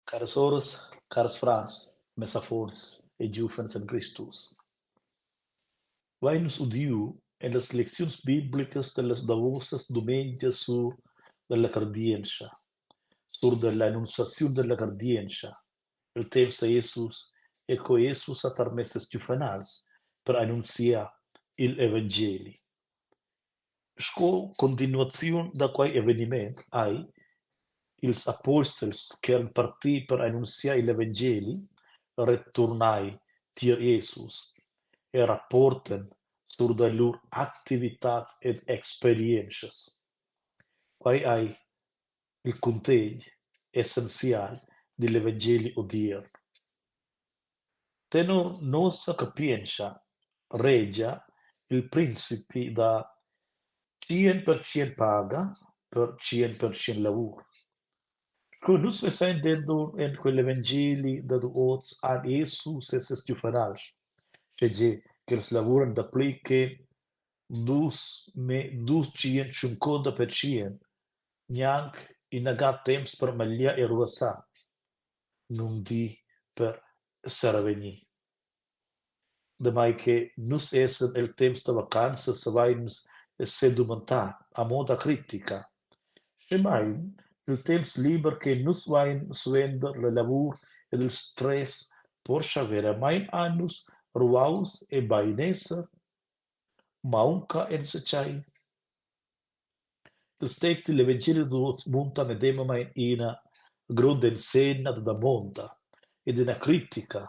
Caras soras, cars frars, mes affons e giuvens en Cristus. Vein nus udiu en las lecziuns biblicas dallas davosas dumengias sur dalla cardientscha, sur dalla annunziaziun dalla cardientscha, el temps da Jesus e co Jesus ha tarmess ses giuvenals per annunziar igl evangeli. Sco cuntinuaziun da quei eveniment ei ils apostels ch'eran parti per annunziar igl evangeli returnai tier Jesus e rapportan sur da lur activitads ed experientschas. Quei ei il cuntegn essenzial digl evangeli odiern. Tenor nossa capientscha regia il principi da 100% paga per 100% lavur. Sco nus vesein denton en quel evangeli dad oz han Jesus e ses giuvenals, schegie ch'els lavuran dapli che 250%, gnanc inaga temps per magliar e ruassar. Nundir per serevegnir. Damai che nus essan el temps da vacanzas savein nus sedumandar a moda critica, schebein il temps liber che nus vein suenter la lavur ed il stress porscha veramein a nus ruaus e beinesser? Maunca enzatgei? Il text digl evangeli d'oz munta medemamein ina gronda enzenna da damonda ed ina critica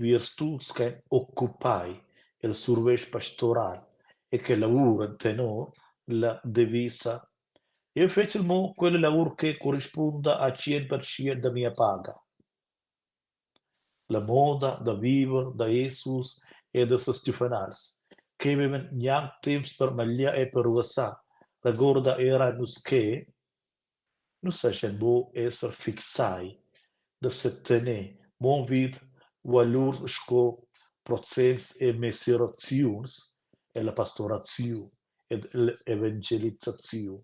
viers tuts ch'ein occupai el survetsch pastoral e che lavuran tenor la devisa «Jeu fetschel mo quella lavur che corrispunda a 100% da mia paga». La moda da viver da Jesus e da ses giuvenals, che vevan gnanc temps per magliar e per ruassar, regorda era a nus che nus sajan buc esser fixai da setener mo vid valurs sco procents e mesiraziuns ella pastoraziun ed ell'evangelisaziun.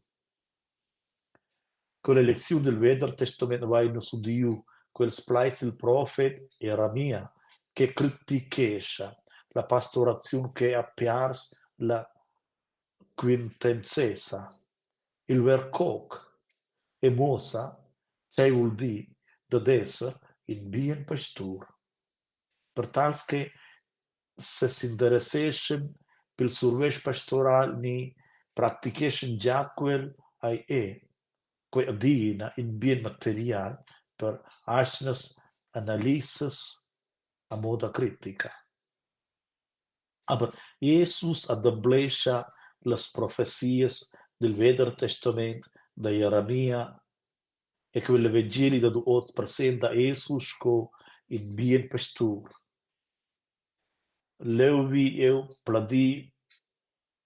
Culla lecziun dil Veder Testament havein nus udiu quels plaids dil profet Jeremia che critichescha la pastoraziun che ha piars la quintenzesa, il ver coc e muossa tgei vul dir dad esser in bien pastur. Per tals che sesinteresseschan pil survetsch pastoral ni practicheschan gia quel ei era quei adina in bien material per atgnas analisas a moda critica. Aber Jesus ademplescha las profezias dil Veder Testament da Jeremia e quel evangeli dad oz presenta Jesus sco in bien pastur. Leu vi jeu pladir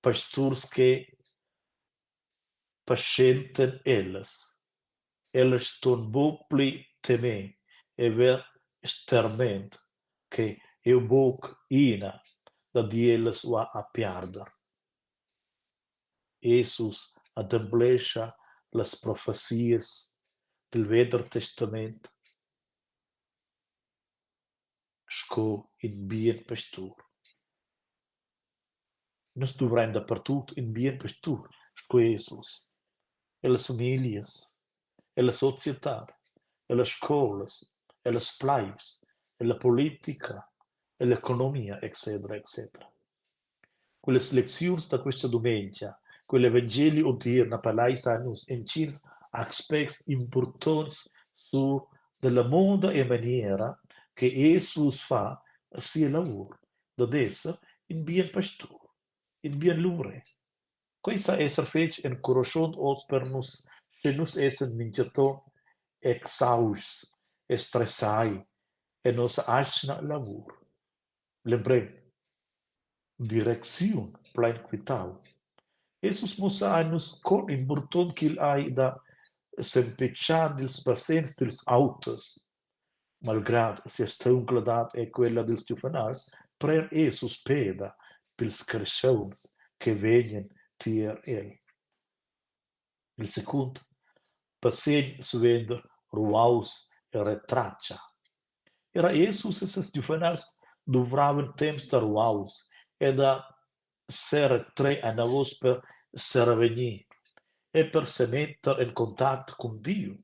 pasturs che paschentan ellas. Ellas ston buc pli temer e ver sterment che jeu buc ina dad ellas va a piarder. Jesus ademplescha las profezias dil Veder Testament sco in bien pastur. Nus duvrein dapertut in bien pastur sco Jesus, ellas famiglias, ella societad, ellas scolas, ellas pleivs, ella politica, ell'economia etc. Etc. Quellas lecziuns da questa dumengia, quel evangeli odiern paleisa a nus entgins aspects impurtonts sur dalla moda e maniera che Jesus fa sia lavur dad esser in bien pastur, in bien luvrer. Quei sa esser fetg encuraschont oz per nus, sche nus essan mintgaton exausts e stressai en nossa atgna lavur. L'emprem direcziun plein quitau. Jesus mussa a nus con impurtont ch'igl ei da s'empitschar dils basegns dils auters. Malgrad sia steuncladad e quella dils giuvenals pren Jesus peda pils carstgauns che vegnan tier el. Il secund basegn suenter ruaus e retratga. Era Jesus e ses giuvenals duvravan temps da ruaus e da seretrer anavos per serevegnir e per semetter en contact cun Diu.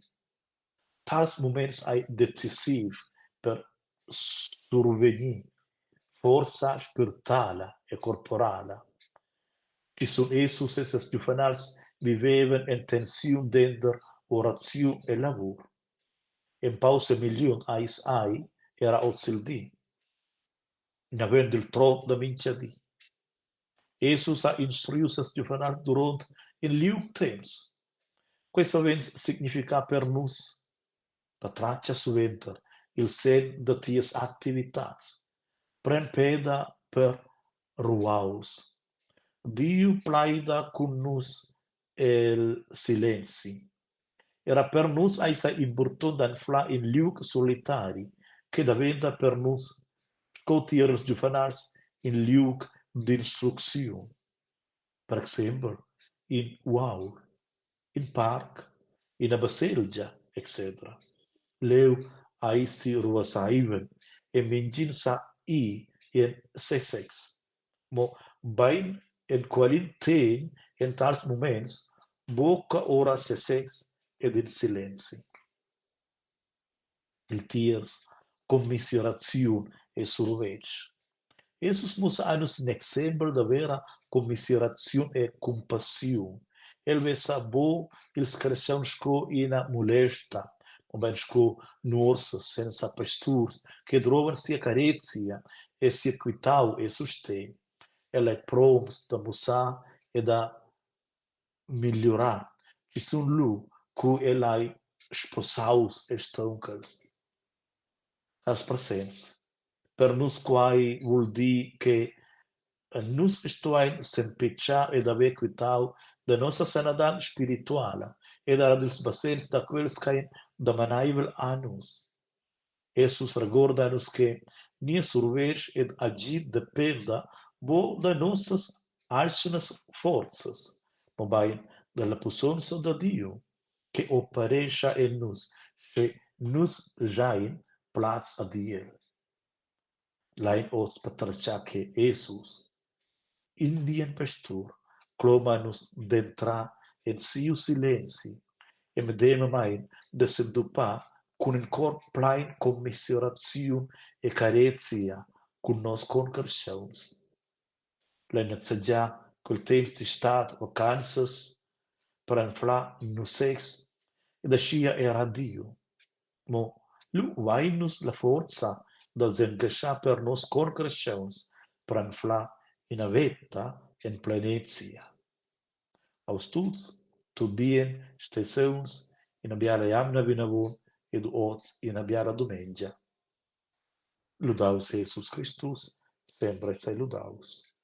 Tals muments ei decisiv per survegnir forza spirtala e corporala. Schizun Jesus e ses giuvenals vivevan en tensiun denter oraziun e lavur. Empau semigliont eis ei era ozildi. Naven dil trot da mintga di. Jesus ha instruiu ses giuvenals duront in liung temps. Quei savens significar per nus patratga suenter il senn da tias activitads. Pren peda per ruaus. Diu plaida cun nus el silenzi. Era per nus eis ei impurtont d'anflar in liug solitari che daventa per nus, sco tier ils giuvenals, in liug d'instrucziun. Per exempel in uaul, in parc, ina baselgia etc. Leu eisi ruasseivel e mintgin sa ir en sesez. Mo bein enqualin tegn en tals muments buca ora sesez ed il silenzi. Il tiers commiseraziun e survetsch. Jesus mussa a nus in exempel da vera commiseraziun e cumpassiun. El vesa buc ils carstgauns sco ina mulesta, mobein sco nuorsas senza pasturs che drovan sia carezia e siu quitau e sustegn. El ei promts da mussar e da migliurar schizun lu cu el ei spossaus e staunchels. Als presents. Per nus quai vul dir che nus stuein sempitschar ed haver quitau da nossa sanadad spirituala ed era dils basegns da quels ch'ein damanaivel a nus. Jesus regorda nus che nies survetsch ed agid dependa buc da nossas atgnas forzas, mobein dalla pussonza da Diu che operescha en nus, sche nus schein plaz ad el. Lein oz patratgar che Jesus, in bien pastur, cloma nus d'entrar en siu silenzi e medemamein da s'entupar cun in cor plein commiseraziun e carezia cun nos concarstgauns. Lein nezegiar quel temps da stad vacanzas per anflar nusezs ed aschia era Diu. Mo lu vein nus la forza da s'engaschar per nos concarstgauns per anflar ina veta en plenezia. Aus tuts, tut bien, stei sauns, ina biala jamna vinavon ed oz ina biala dumengia. Ludaus Jesus Cristus, sempre sei ludaus.